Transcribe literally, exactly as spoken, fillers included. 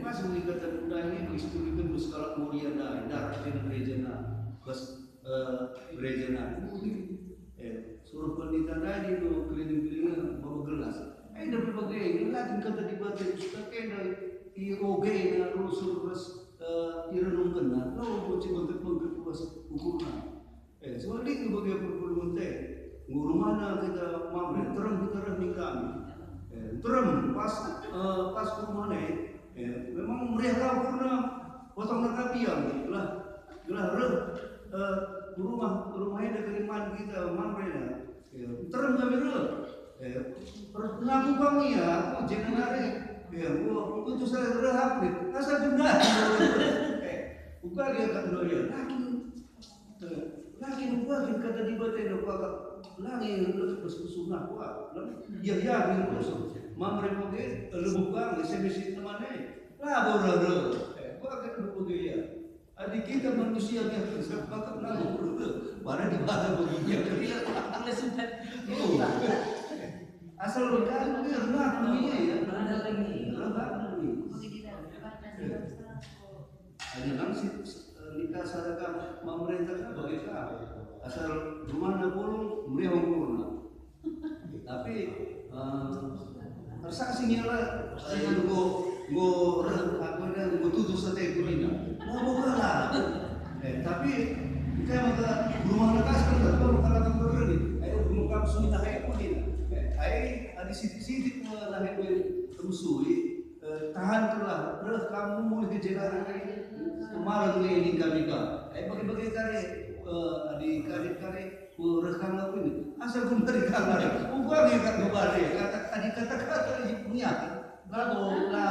Asal kata ndai, isturiken bas kalak Moria ndai, darat dengan gereja na, bas, eh, gereja na. Eh, suruh pendeta ndai dia keliling-keliling bawa gelas. Eh, enda pe bage, enda kin kata Dibata, suka kenda i roge na rusur ras, eh, irenungkenna. Lo, bocil bengket-bengket bas ukurna. Eh, jadi ngebagi perpulungen te. Ngurumana kita Mamre, nterem kita reh ning kami. Eh, nterem pas, eh, pas ke rumahna, eh, memang meriah kal ukurna, potong reka biang, gelah, gelah reh, eh, ke rumah, rumah enda keriman kita Mamre na. Eh, nterem kami reh. Eh, per-, ngaku kami ya, aku jenengan ari. Ya, gua, gua tuh saya reh aku nih. Asa guna. Eh, bukan dia kan dua ya. Laki Laki nungguakin kata Dibata enda kuakap, langi lebe bas pusuhna kuakap. Ia, ia nge pusuh. Mamre bage, lebuh ka nge S M S teman e. Labo reh-reh. Eh, kuakap lebuh bage ia. Adi kita manusia biasa, kuakap labo reh-reh. Pada Dibata bagi ia. Iya, aku nggak sempat. Oh. Asal lo kan, dia ngaku ia, ya. Ada lagi. Ngaku ia. Adi lang si, eh, nikah sada ka memerintah ka bage ka. Asal rumahna pulung, meriah ukurna. Tapi, eh, ersaksi nge la, eh, enggo, enggo reh, apa dia, enggo tutus ateku nina. Labo kalak. Eh, tapi, engkai maka rumahna ka sekarang, enggo kalak enggo reh ni. Ayo, enggo kam suni tahe ku nina. Eh, ai, adi sitik-sitik me lahe be rusui. Eh, tahanlah, reh kam mulih ke jenda nari, kemaren nge ning kami ka. Eh, bage-bage kari, eh, adi kari-kari, eh, reh kam aku ini. Asa guna di kam nari. Uga nge kak ngebare, kata, adi kata-kata i pengiakan. Labo, la,